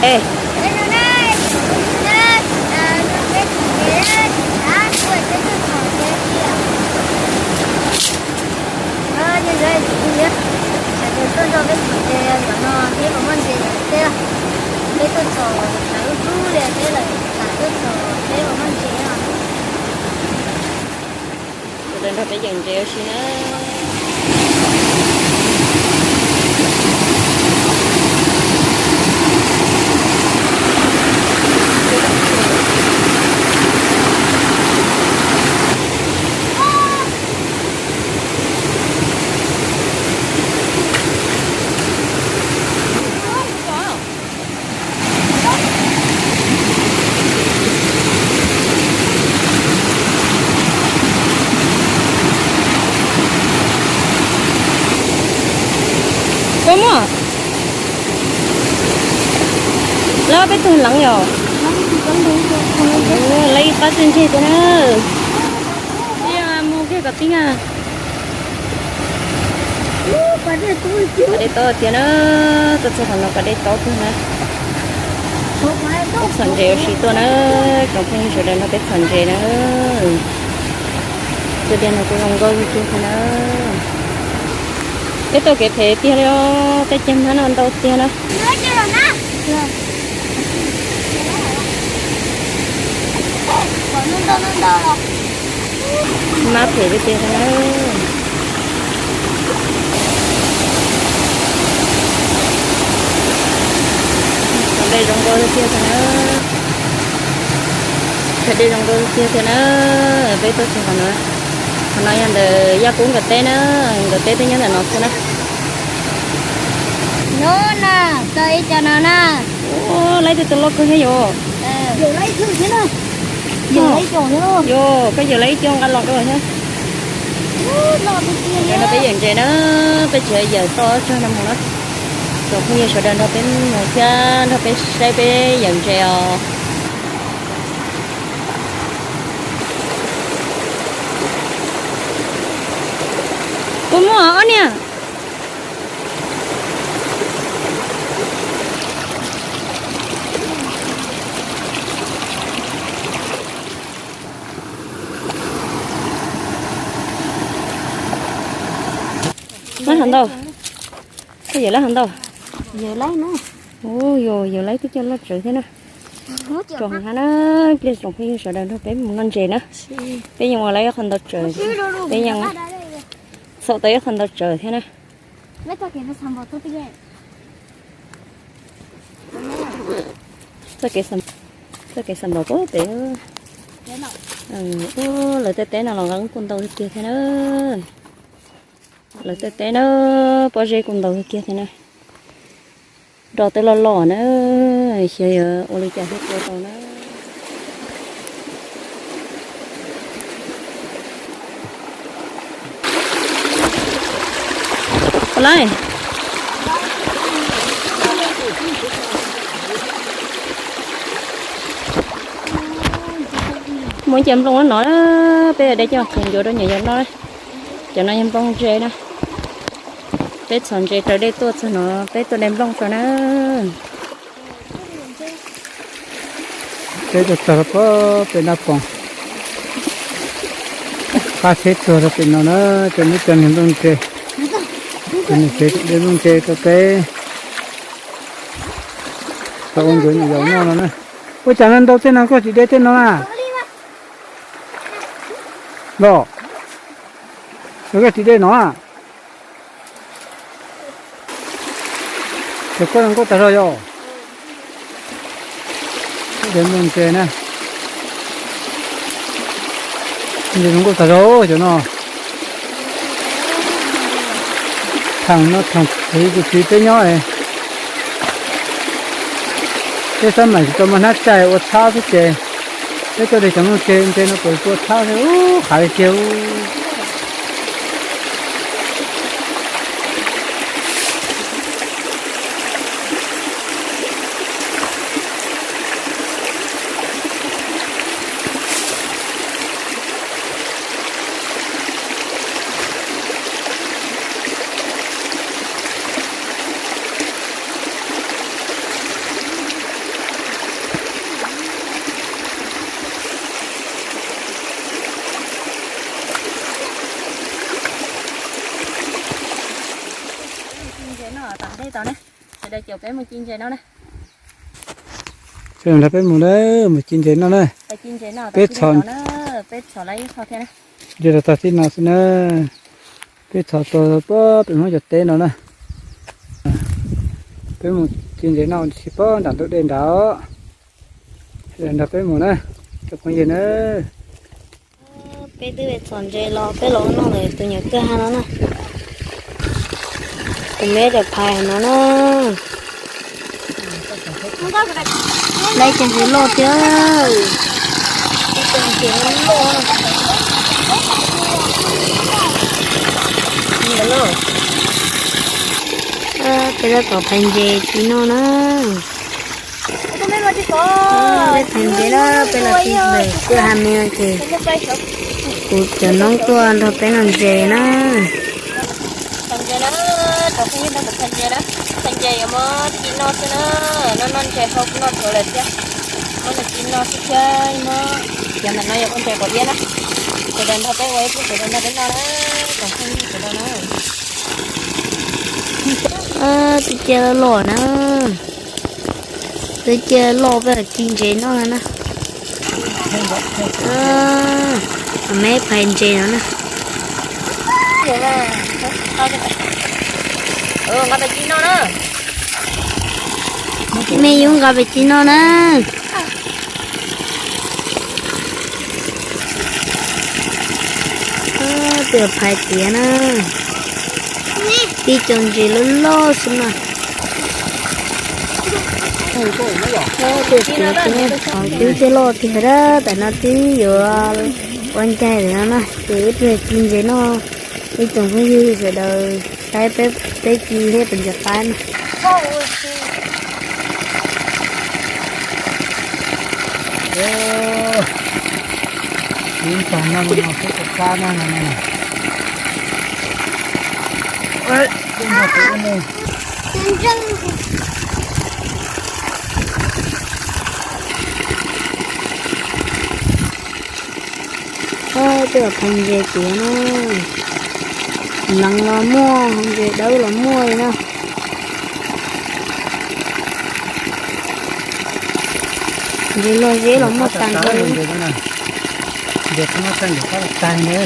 Ê. Sawv daws nrog peb yawm ntses ua si na. Koj muaj lawm peb tug leev yom. Lawm ib pab txawj ntseg tiag na. Mus kiag kom tib na. Pas dej tob tiag na, tuaj txog qhov no pas dej tob tiag na. Peb txhom ntses ua si tuaj na, tsoom phooj ywg sawv daws nrog peb txhom ntses na. Tej dej no kuj zoo nkauj tiag tiag na. Peb tuaj kev phem tiag li os, tej ceg hmab no ntau tiag na. Hmab phem tiag tiag na. Dej zoo nkauj tiag tiag na. Dej zoo nkauj tiag tiag na. Peb tuaj txog qhov no, qhov no yog ntawm Yaj Kub nkawd teb na, nkawd teb twb nyob ntawm no xwb na. Nyob na, tau ib co no na. Ua, laib tej tus loj kawg thiab yom. Yog, koj yawm laib ib co nqa los rau thiab. Sawv daws nrog peb yawm ntses na, peb tsis yawm toj tsag no mus na. Tsoom phooj ywg sawv daws nrog peb mus thiab nrog peb saib peb yawm ntses os. Kuv muaj ob niag. Laib heev ntau. Koj yawm laib heev ntau. Ua, yog yawm laib twb coj loj tsawv thiab na. Tsoom hab na, pliag tsoom phooj ywg sawv daws nrog peb mus noj ntses na. Peb yeej ua laib qhov ntau tsawv, peb yeej txhom tau ib qho ntau tsawv thiab na. Txoj kev xam npaum puag pem. Ua, lawv tej teb no los nqeeb kuj ntau tiag tiag thiab na. Lawv tej teb na, pob zeb kuj ntau tiag tiag thiab na. Nroj twb loj loj na, xyov yuav ua li cas thiaj tua tau na. Ua li, muaj ib co nplooj no, peb de coj qhwv ncuav rau nyuam yaus noj. Cov no yog nplooj ntse na. Peb txhom ntses raws dej tuaj txog no, peb tua de nplooj tso na. Peb tuaj txog rau pem Naj Poos, qab tsheb tuag rau pem no na, cov no cov niag nplooj ntse, cov niag tsev de nplooj ntse rau peb tau ua ncuav nyuam yaus noj no na. Ua cas no ntau tej no koj tsis de tej no na? Los, koj tsis de no? Ces koj zoo nkauj tag zog yom. Cov nplooj ntse na, zoo nkauj tag zog cov no. Thaum no thaum kuv txiv peb nyob, peb xab maim tsis tau muaj hnab tsaig ua txhab xwb ces peb tuaj de cov nplooj ntse no pem tua txhab xwb, ub, qhav li tiag. Ces peb mus ci ntses no na. Ces nrog peb mus na, mus ci ntses no na. Peb txhom, peb txhom los txog tib no xwb na. Peb txhom tau pem Hmoob cov teb no na. Peb mus ci ntses no tsis paub nram ntug dej nrad. Nrog peb mus na, cov phooj ywg na. Peb twb txhom ntses los peb los noj ntawm tus nyuam kwj ha no na. Tus me cov phais no na. Laib cov ntses loj thiab. Peb los tom phais ntses ci noj na. Peb phais ntses na, peb los ci ntses kwj ha me ces kuv cov noob tuaj nrog peb noj ntses na. Phais ntses na, cov phooj ywg, phais ntses na. Phais ntses yuav muab ci noj xwb na, noj noj ntses hau noj tshuav lawm thiab. Muab nws ci noj xwb thiab, muab cov ntawm no yuav ua ntses quav iab na. Sawv daws nrog peb ua ib pluj, sawv daws nrog peb noj na, cov phooj ywg sawv daws na. Twb cia loj na. Twb cia loj peb ci ntses noj na. Me phais ntses no na. Me yuav nqa pem ci noj na. Twb phais tiav na. Tib co ntses loj loj xwb na. Twb tiav, twb tiav loj tiag dab, tam no twb yuav ua ncaig lawm no na, ces ib pliag ci ntses noj. Ib tsoom phooj ywg sawv daws saib peb ci thiab pes ntsis qab na. Ib tag no no xwb, qab no no. Twb phais ntses tiav na. Neev los muaj, ntses dawb los muaj li na. Ntses loj zeb los muaj tag nrho li. Ntses no tag nrho qab tag li.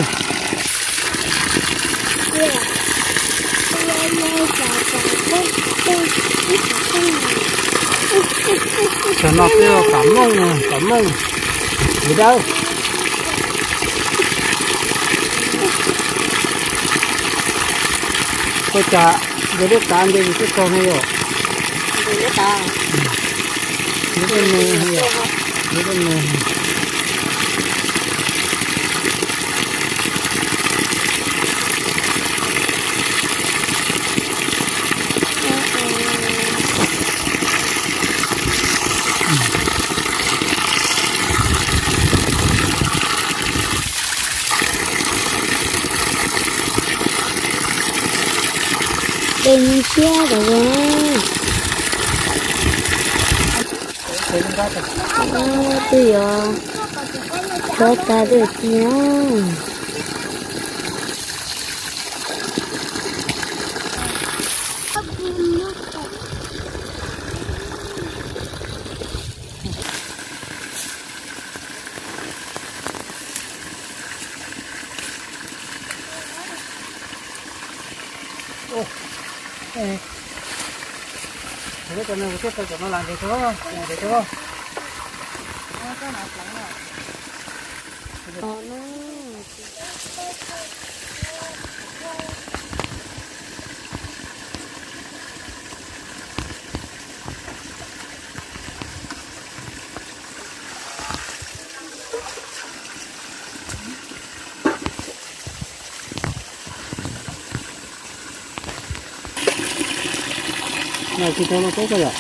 Tam no peb ua kam mooj, kam mooj, ntses dawb. Ua cas ntses dawb tav ntses yus twb txog no yom? Ntses dawb tav. Ntses dawb me, ntses dawb me. Tej nyuaj siab tas zog na. Twb yuav chob tag twb yuav ci na. Tsis tau los teb koj yom?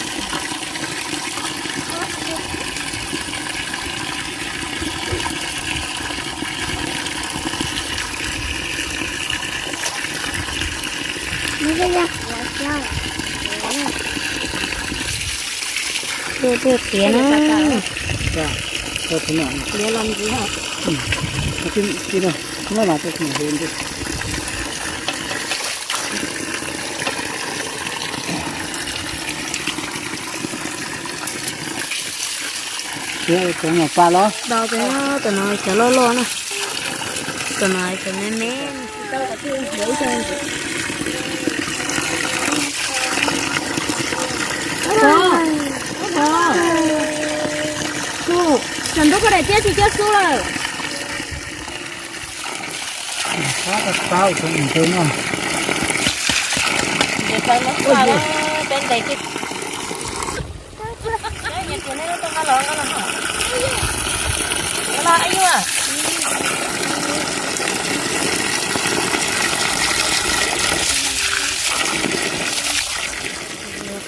Tuaj tuaj tiav na. Cov nyuam pas los? Tus no cov loj loj na. Tus no cov me me. Cov nrub koj daim tiab tsis coj xub lawm.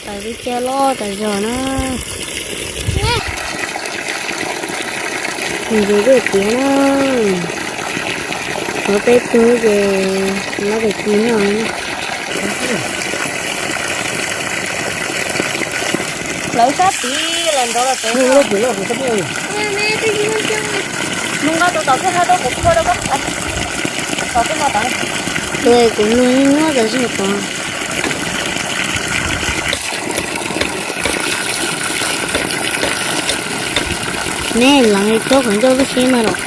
Pais lub caij loj tas zog na. Ntxim zuj tiag na. Hnov peb tug ces lab pes ci noj. Lawv sab tid los nrov los pem. Mus nqa tus tom kwj ha rau kuv phua rau koj. Tom kwj ha tod. Tus kuv nug nyuaj tas zog tod. Neb lees li tsob qhov ncauj lub siab no los.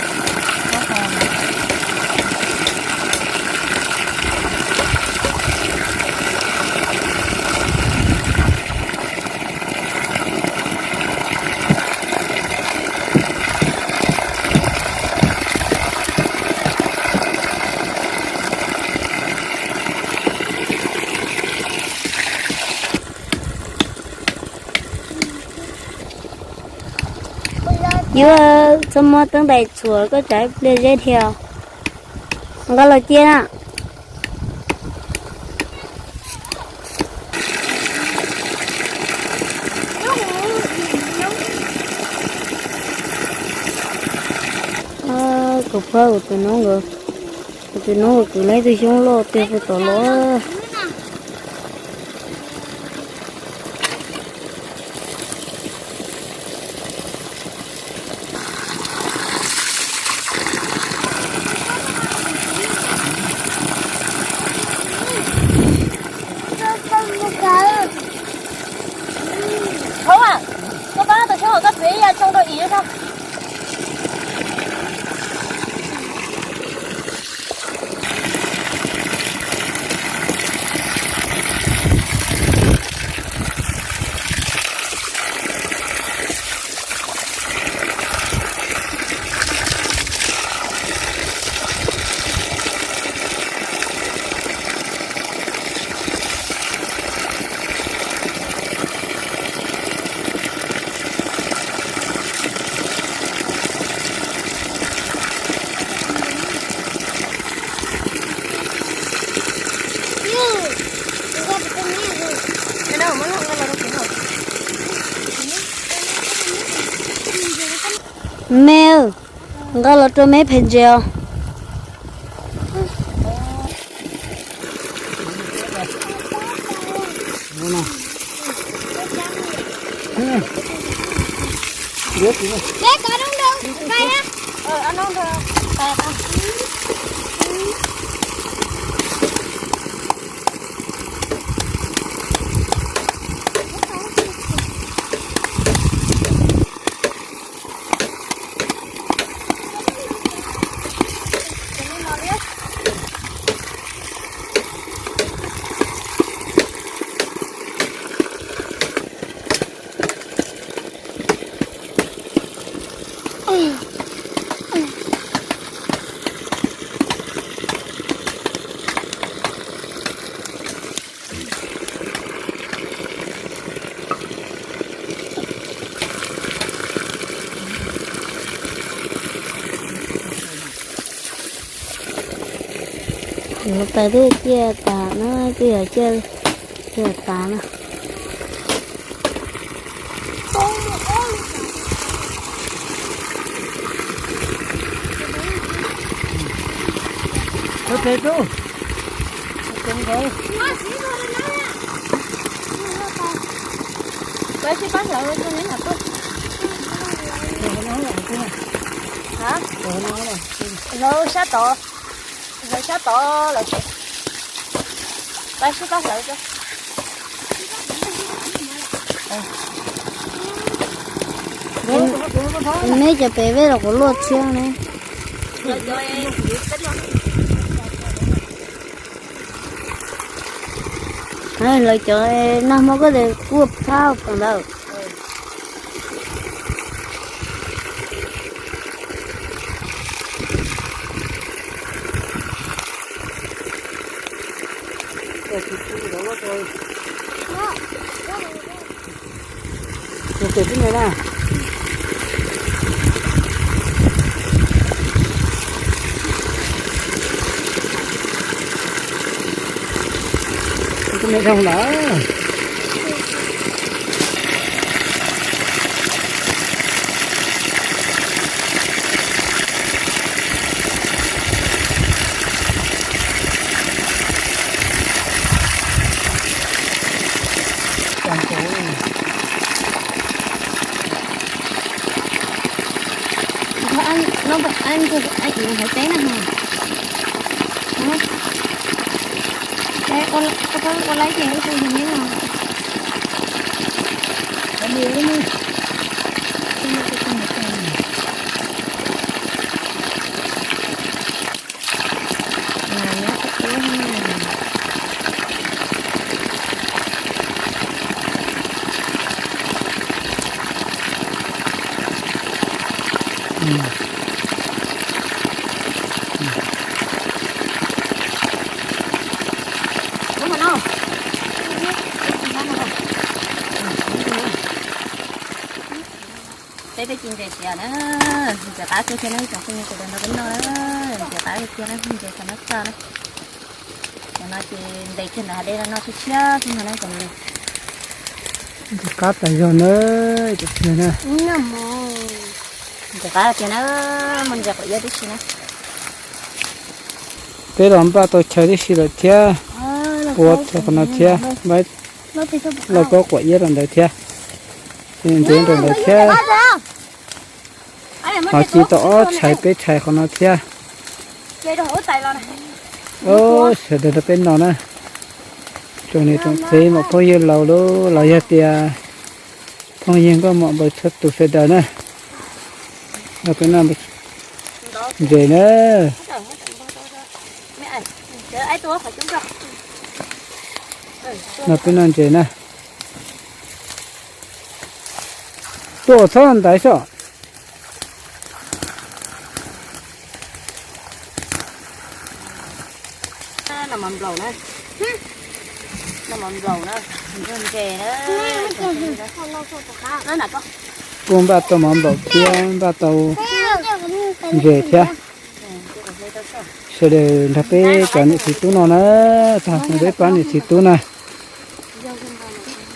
Yuav txhob muab teeb ntais txhuam koj tsav ib pliag zeb dhia. Nqa los cia na. Kuv pab kuv tus noob, kuv tus noob kuv lawv tus xyoob loj tiag puag tom los. Hauv, koj pab tus xyoob koj txiav ib yam tsoo rau ib yam. Me, nqa los rau me phem ntses os. Yuav pais twb ciaj tas na, twb yog ciaj tas na. Lawv sib pab hlawv, lawv sab tod, lawv sab tod lawm. Pab sib pab hlawv. Neb cov pem vej los kuv luaj tshiab ne. Lawv cov nag hmo koj tes kuj phab pom ntawd. Tus twg ne na? Tus me dhau lawm. Ua laib ces ib tug yug neb no. Peb peb ci ntses siav na, ntses qab kawg thiab na, ib tsoom phooj ywg sawv daws nrog peb noj na, ntses qab kawg thiab na, ntses qab nab txaj na. Cov no ces ntes kiag ntawm hav dej no noj tshiab tshiab xwb ntag na cov no. Ntses qab tas zog na, cov phooj ywg na. Ntses qab tiag na, muaj ntses quav iab tib si na. Peb los npaj tau chaw tib si lawm thiab, ua tau qhov no thiab, lauj kaub quav iab rau ntawd thiab, ntses rau ntawd thiab. Ho ci tau ob tshais peb tshais qhov no thiab. Sawv daws nrog peb noj na, tsoom niam tsoom txiv, muam phooj ywg laus lub los yog tias phooj ywg nkauj muam npaws txhua tus sawv daws na. Nrog peb noj ntses na. Nrog peb noj ntses na. Tuaj txhob ntaiv soj. Kuj npaj tau mov nplaum thiab npaj tau ntses thiab. Sawv daws nrog peb cov niam txiv tub no na, tag peb pab niam txiv tub na.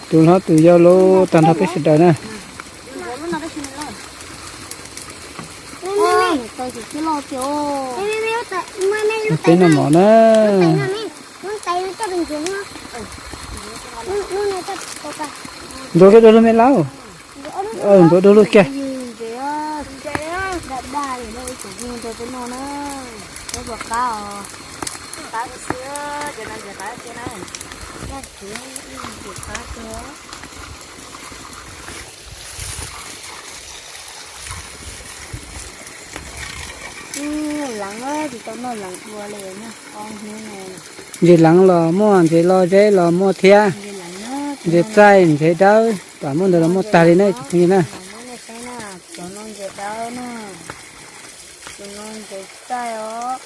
Tus hlob tus yau los tag nrho peb sawv daws na. Peb noj mov na. Ntuav kiag dua lug me laub. Ntuav dua lug kiag. Leev tsis tau noj leev dua li. Ntses leev los muaj, ntses lo zeb los muaj thiab. Ntses txaij, ntses dawb, pam muaj ntawd los muaj tag li na cov phooj ywg na. Tus no ntses dawb na, tus no ntses txaij os,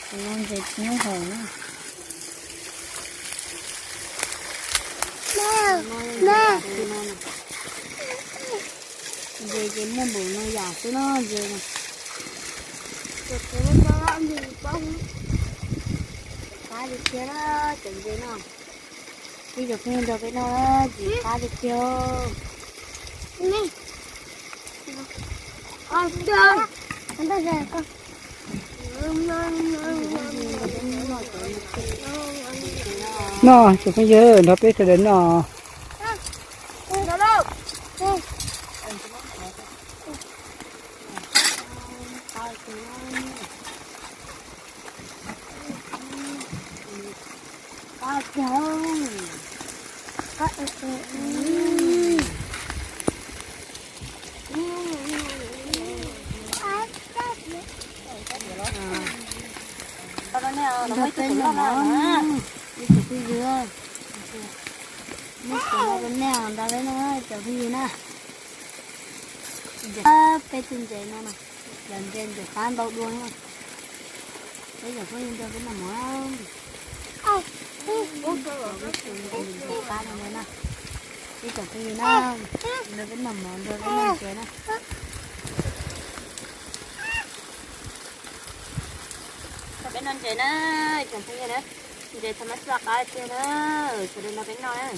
tus no ntses nyoob hoom na. Ntses ces muaj npaum no yam xwb no ntses no. Qab li thiab cov ntses no. Ib cov phooj ywg nrog peb noj ntses qab li thiab. Noj cov phooj ywg nrog peb sawv daws noj. Peb noj mov, ib tsoom phooj ywg, muab cov no rau nej nrog peb noj, cov phooj ywg na. Peb tus ntses no, cov ntses ntxim qab ntau dua no. Peb cov phooj ywg nrog peb noj mov. Ntxim qab no na. Peb cov phooj ywg na, nrog peb noj mov, nrog peb noj ntses na. Peb noj ntses na, cov phooj ywg na. Ntses thov mab xua qab tiag na, sawv daws nrog peb noj na.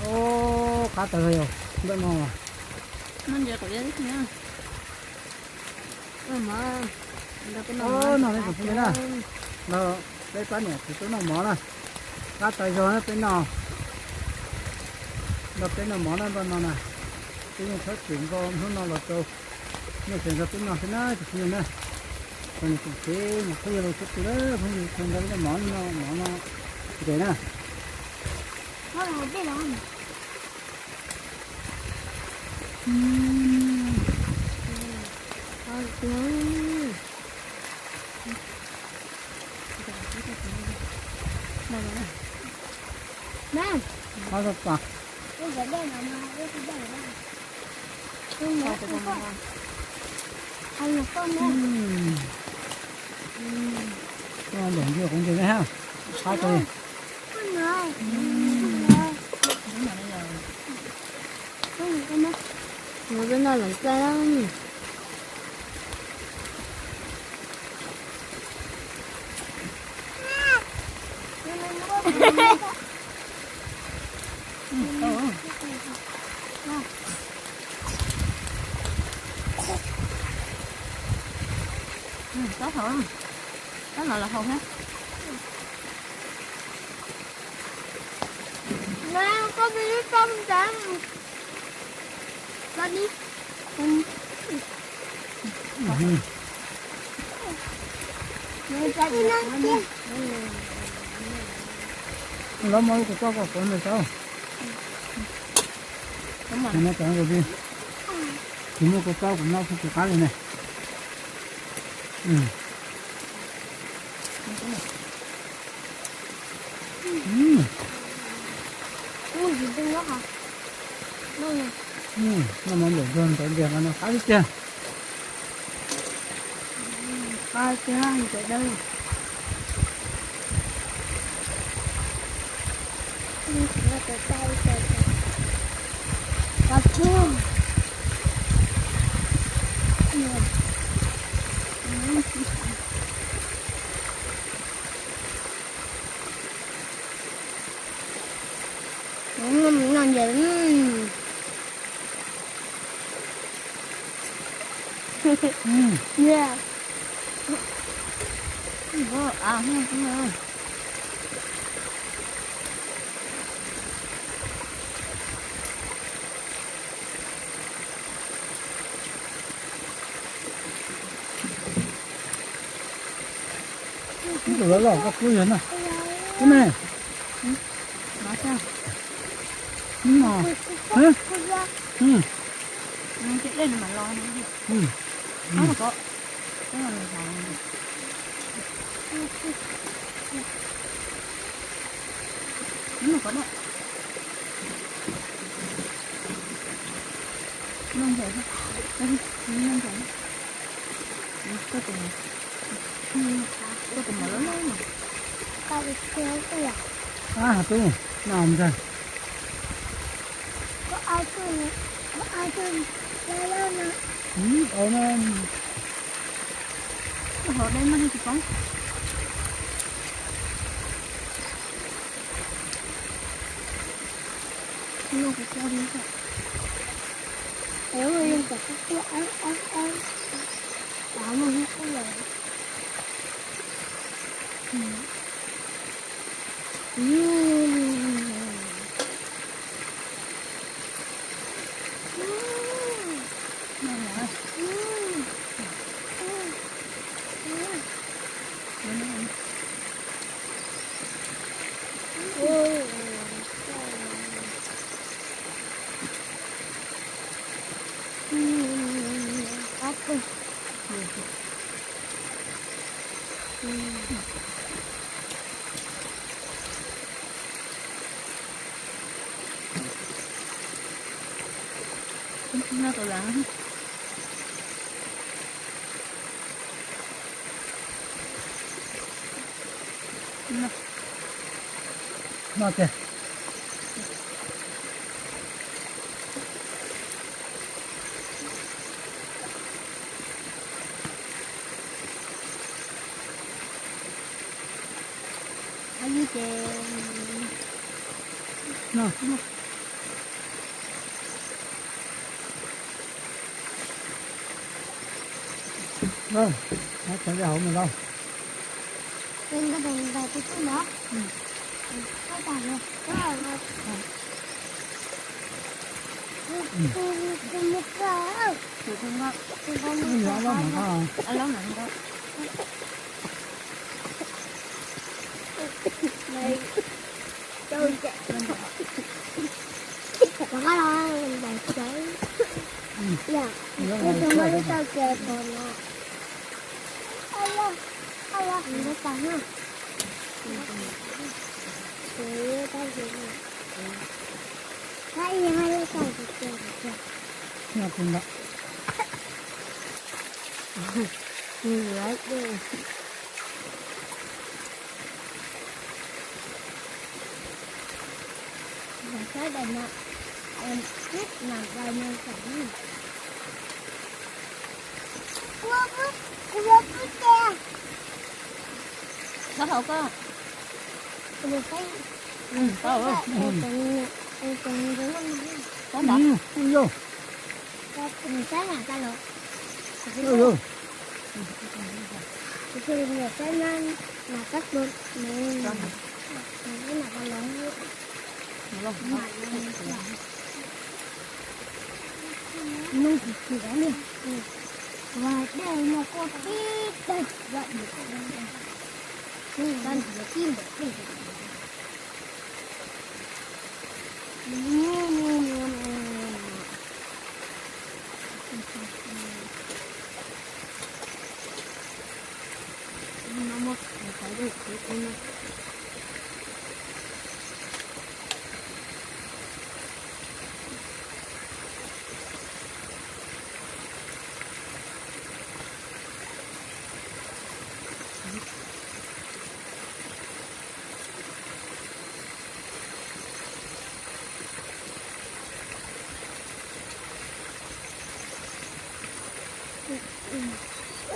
Ua, qab tawv yog npaj no. Noj ntses kom ib ntsis na. Noj mov, nrog peb noj mov, noj peb cov phooj ywg na. Nrog peb pab niam txiv tub noj mov na. Qab tawv zog na peb noj. Nrog peb noj mov na npaj no na. Peb yeej txhob txwm nkaus hnub no los rau nej tseem nrog peb noj xwb na cov phooj ywg na. Txog niam tseem tsev nyuam qhuav yog los txhua tus lawm phooj ywg txog nrog peb noj mov, noj mov no ntses na. Lawm ntsia kuv ntses ne ha. Qab tau. Peb noj lawm txaij. Tab no los haus thiab. Los muab kuv txoj koj kuv ntawm saub. Kuv no cov kuv li, kuv muab kuv txoj kuv noj kuv tsis qab li ne. Noj mov nplaum zog ntawd ntiag mas noj qab tiag tiag. Qab tiag ntawd. Noj ntses. Ib tug loj loj koj pub yog na. Ub ne. Ab, tub, noj ntag. Au na. Hov deb mas tsis poob. Noj tiag. Hauv no. Txhob haus koj. Tau. Tau ntawd.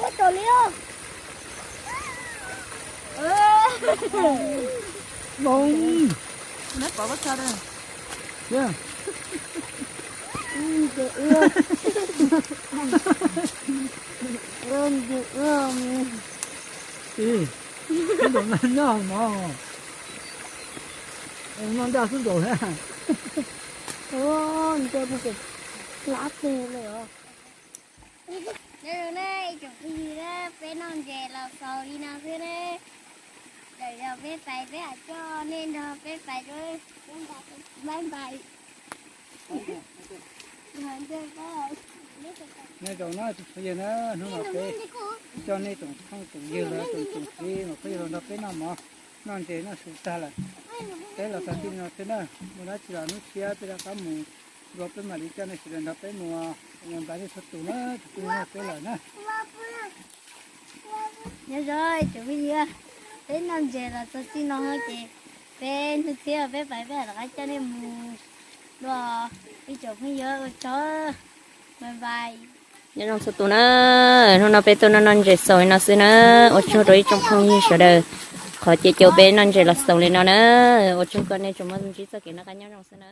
Ua tau li os. Neb pom koj tso da. Ntawm no nyob no. No ncaj xwb nkaus thiab. Ntsia pug kem lab teg li os. Nyob zoo na ib tsoom phooj ywg na, peb noj ntses los xaus li no xwb na. Lwm zaus peb pais peb mam coj nej nrog peb pais dua. Bye bye. Nyob zoo na tus phooj ywg na, hnub no peb coj nej tsoom phooj tsoom ywg los tsoom tsoom txiv mas peb yuav los nrog peb noj mov noj ntses noj su tag lawm. Peb los txog txij no xwb na, muaj dab tsi los hnub tshiab peb rov qab mus dua peb mam li coj nej sawv daws nrog peb mus. Npaj nej txhua tus na, tus phooj ywg nrog peb lawm na. Nyob zoo ib tsoom phooj ywg, peb noj ntses los txog txij no ces peb hnub tshiab peb pais peb rov qab coj nej mus dua. Ib tsoom phooj ywg ua tsaug, bye bye. Nyob zoo txhua tus na, hnub no peb tuaj noj noj ntses xaus li no xwb na. Ua tsaug rau ib tsoom phooj ywg sawv daws qhov caum caum peb noj ntses los xaus li no na. Ua tsaug kom nej tsuas muaj ntsib txoj kev noj qab nyob zoo xwb na.